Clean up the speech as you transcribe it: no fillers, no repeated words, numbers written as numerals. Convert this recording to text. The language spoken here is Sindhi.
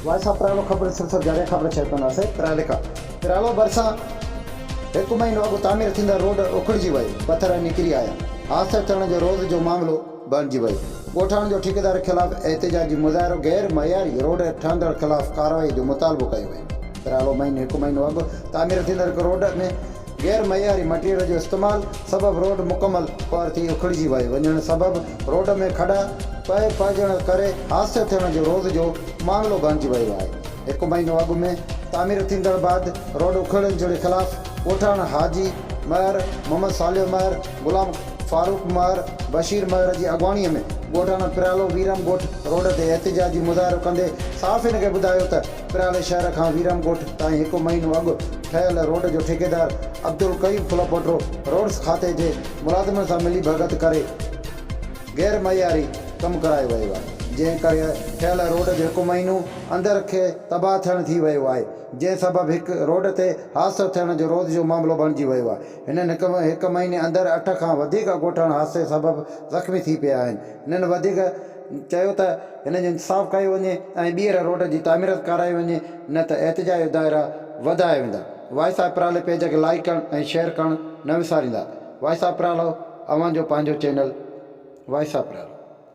وائس آف پرالو خبر سلسلو جاري خبر شيئر ڪنداسين پرالي کان پرالو ڀرسان هڪ مهينو اڳ تعمير ٿيندڙ روڊ اکڙجي ويو پٿر نڪري آيا حادثو ٿيڻ جو روز جو معاملو بڻجي ويو ڳوٺاڻن جو ٺيڪيدار خلاف احتجاجي مظاهرو غير معياري روڊ ٺهندڙ خلاف ڪارروائي جو مطالبو ڪيو ويو پرالو مهينو هڪ مهينو اڳ تعمير ٿيندڙ هڪ روڊ ۾ غير معياري مٽيريل جو استعمال سبب روڊ مڪمل طور تي اکڙجي ويو وڃڻ سبب روڊ ۾ کڏا پئي پئجڻ ڪري حادثو ٿيڻ جو روز جو معاملو بڻجي ويو آهي. هڪ مهينو اڳ ۾ تعمير ٿيندڙ بعد روڊ اکڙجڻ خلاف ڳوٺاڻن حاجي مهر، محمد صالح مهر، غلام فاروق مهر، بشير مهر جي اڳواڻي ۾ ڳوٺاڻن پريالو ويرم ڳوٺ روڊ تي احتجاجي مظاهرو ڪندي صحافين کي ٻڌايو ته پريالي شهر کان ويرم ڳوٺ تائين هڪ مهينو اڳ ٺهيل روڊ جو ٺيڪيدار عبدالقيوم ڦلپوٽو روڊس کاتي جي ملازمن سان ملي ڀڳت ڪري غير معياري ڪم ڪرايو ويو آهي جنهن ڪري ٺهيل روڊ جو هڪ مهينو اندر کي تباهه ٿيڻ ٿي ويو آهي جنهن سبب هڪ روڊ تي حادثو ٿيڻ جو روز جو معاملو بڻجي ويو آهي هنن هڪ هڪ مهيني اندر اٺ کان وڌيڪ ڳوٺاڻا حادثي سبب زخمي ٿي پيا آهن هنن وڌيڪ چيو ته هنن جو انصاف ڪيو وڃي ۽ ٻيهر روڊ جي تعميرات ڪارائي وڃي نه ته احتجاج جو دائرا وڌايا ويندا. وائس آف پرالي پيج کي لائيڪ ڪرڻ ۽ شيئر ڪرڻ نه وساريندا. وائس آف پرالو اوهان جو پنهنجو چينل وائس آف پرالو.